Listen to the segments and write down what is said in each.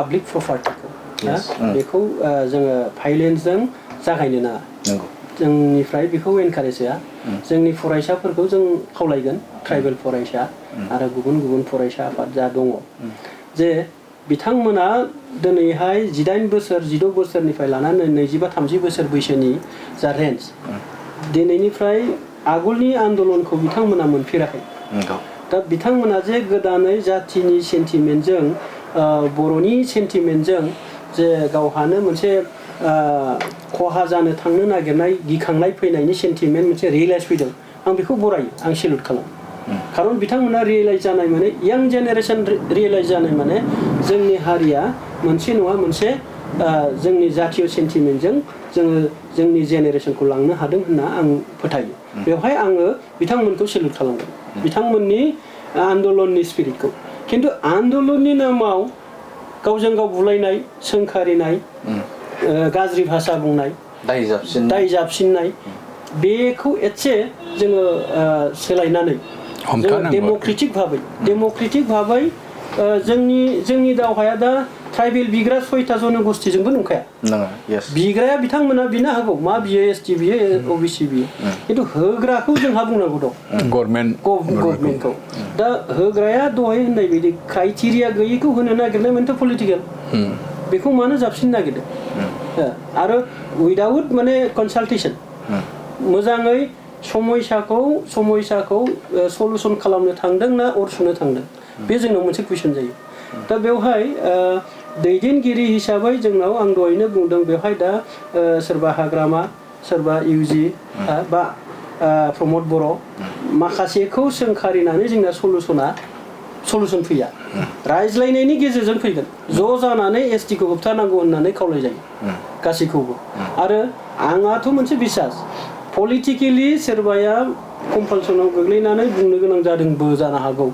public प्रपार्टिखौ बेखौ जोङो भायलेन्सजों जागायनो नाङा जोंनिफ्राय बेखौ एनकारेज होआ जोंनि फरायसाफोरखौ जों खावलायगोन ट्राइबेल फरायसा आरो गुबुन गुबुन फरायसा आफाद जा दङ जे बिथांमोना दिनैहाय 18 बोसोर 16 बोसोरनिफ्राय लानानै 25-30 बोसोर बैसोनि जा रेन्ज दिनैनिफ्राय आगोलनि आन्दोलनखौ बिथांमोना मोनफेराखै दा बिथांमोना जे गोदानै जाथिनि सेन्टिमेन्टजों बर'नि सेन्टिमेन्टजों जे गावहानो मोनसे खहा जानो थांनो नागिरनाय गिखांनाय फैनायनि सेन्टिमेन्ट मोनसे रियेलाइज फैदों आं बेखौ बरायो आं सेलुट खालामो खारन बिथांमोना रियेलाइज जानाय माने यां जेनेरेसन रियेलाइज जानाय माने जोंनि हारिया मोनसे नङा मोनसे जोंनि जातीय सेन्टिमेन्टजों जोङो जोंनि जेनेरेसनखौ लांनो हादों होनना आं फोथायो बेवहाय आङो बिथांमोनखौ सेलुट खालामगोन बिथांमोननि आन्दोलननि स्पिरिटखौ खिन्थु आन्दोलननि नामाव गावजों गाव बुलायनाय सोंखारिनाय गाज्रि भाषा बुंनाय दाय जाबसिननाय बेखौ एसे जोङो सोलायनानै डेम'क्रेटिक भाबै जोंनि दावहाया दा ट्राइबेल बिग्रा 6टा जनगोष्ठीजोंबो नंखाया बिग्राया बिथांमोना बिनो हागौ मा बियो एसटि बियो ओबिसि बियो खिन्थु होग्राखौ जोंहा बुंनांगौ दं गभर्नमेन्टखौ दा होग्राया दहाय होननाय बायदि क्राइटेरिया गैयैखौ होनो नागिरनाय मोनसे पलिटिकेल बेखौ मानो जाबसिननो नागिरदों आरो उइदाउट माने कनसालटेसन मोजाङै समयसाखौ सलुसन खालामनो थांदों ना अर सुनो थांदों बे जोंनाव मोनसे कुइसन जायो दा बेवहाय दैदेनगिरि हिसाबै जोंनाव आं दहायनो बुंदों बेवहाय दा सोरबा हाग्रामा सोरबा इउजि बा प्रमद बर' माखासेखौ सोंखारिनानै जोंना सलुसन फैया रायज्लायनायनि गेजेरजों फैगोन ज' जानानै एसटिखौ होबथानांगौ होननानै खावलायजायो गासैखौबो आरो आंहाथ' मोनसे बिसास पलिटिकेलि सोरबाया कम्पालसनाव गोग्लैनानै बुंनो गोनां जादोंबो जानो हागौ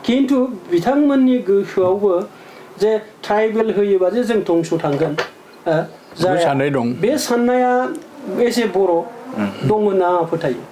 खिन्थु बिथांमोननि गोसोआवबो जे ट्राइबेल होयोबा जे जों धंस थांगोन बे साननाया एसे बर' दं होनना आं फोथायो